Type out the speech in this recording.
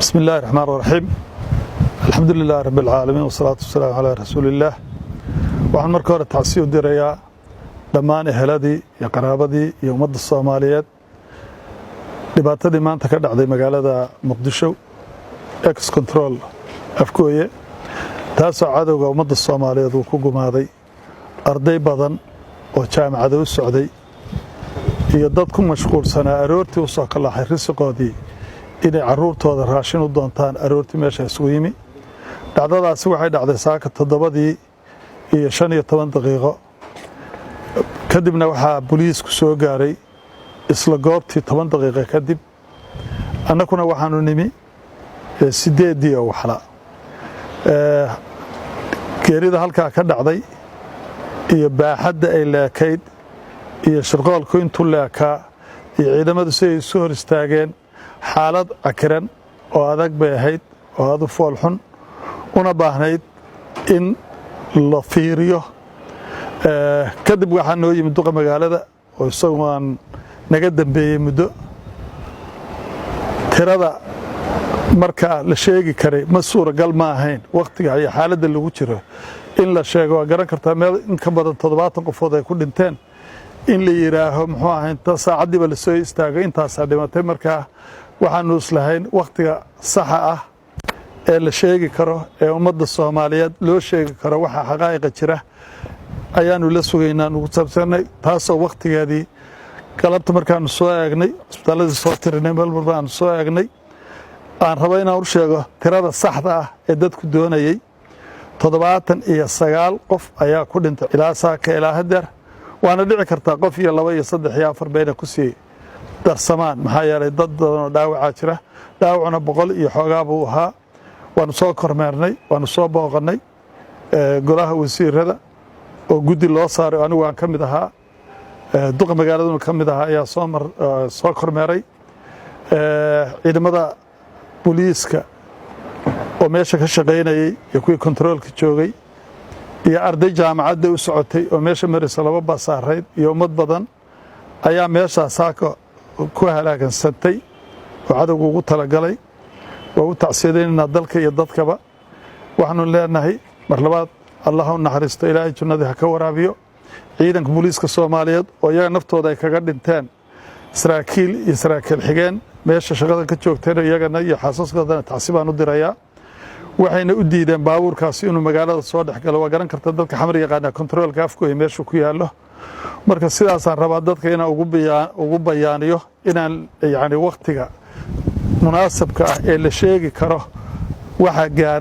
بسم الله الرحمن الرحيم، الحمد لله رب العالمين، والصلاة والسلام على رسول الله. Waxaan marka hore tacsi u dirayaa dhammaan eheladii iyo qaraabadii iyo ummadda Soomaaliyeed dhibaatadii maanta ka dhacday magaalada Muqdisho, Ex Control Afgooye, taasoo cadowga ummadda Soomaaliyeed uu ku gumaaday arday badan oo jaamacada u socday iyo dad ku mashquulsanaa aroortii u soo kalaaxay risiqoodii inay carruurtooda raashin u doontaan aroortii meesha isugu yimi. Dhacdadaasi waxay dhacday saaka 7:15. Kadibna waxaa boliisku soo gaaray isla goobtii 10 daqiiqo kadib. Annakuna waxaanu nimi 8-dii oo waxla. Geerida halkaa ka dhacday iyo baaxadda ay leekayd iyo shirqoolku intuu leekaa iyo ciidamadu si ay isu hor istaageen, xaalad cakiran oo adag bay ahayd oo aad u foolxun, una baahnayd in la fiiriyo. Kadib waxaa noo yimid duqa magaalada oo isagu aan naga dambeeyey muddo. Tirada markaa la sheegi karay ma suuragal ma ahayn wakhtiga iyo xaaladda lagu jiro in la sheego. Waa garan kartaa, meel in ka badan 70 qofood ay ku dhinteen in la yidhaaho muxuu ahay inta saacaddiiba lasoo istaago intaasaa dhimatay. Markaa waxaanu islahayn wakhtiga saxa ah ee la sheegi karo ee ummadda Soomaaliyeed loo sheegi karo waxa xaqaa'iqa jira ayaanu la sugaynaa nugu saabsanay, taasoo wakhtigeedii galabta markaanu soo eegnay, cusbitaalladii soo tirinay, meel walba aanu soo eegnay, aan rabo inaan u sheego tirada saxda ah ee dadku doonayey. 79 qof ayaa ku dhintay ilaa saaka, ilaa hadeer. Waana dhici kartaa qof iyo laba iyo saddex iyo afar bayna ku sii darsamaan, maxaa yeelay dad badan oo dhaawacaa jira. Dhaawacuna 100 iyo xoogaa buu ahaa. Waanu soo kormeernay, waanu soo booqannay. Golaha wasiirada oo guddi loo saaray, anigu aan ka mid ahaa, duqa magaaladuna ka mid ahaa, ayaa soo kormeeray. Ciidamada booliiska oo meesha ka shaqaynayey iyo kuwii kontaroolka joogay iyo arday jaamacadda u socotay oo meesha maraysa, laba basaarayd iyo ummad badan ayaa meeshaa saaka ku halaagansantay oo cadowga ugu talagalay. Waa u tacsiyadaynaynaa dalka iyo dadkaba. Waxaanu leenahay mar labaad, Allah u naxariisto, Ilaahay jannadii ha ka waraabiyo ciidanka booliiska Soomaaliyeed oo iyaga naftooda ay kaga dhinteen saraakiil iyo saraakiil xigeen meesha shaqada ka joogtayna. Iyagana iyo xaasaskoodana tacsi baan u dirayaa. Waxayna u diideen baabuurkaasi inuu magaalada soo dhex galo. Waa garan karta dadka Xamar yaqaana kontaroolka Afgooye meeshuu ku yaallo. Marka sidaasaan rabaa dadka inaan ugu bayaaniyo inaan yacni wakhtiga munaasabka ah ee la sheegi karo waxa gaaray.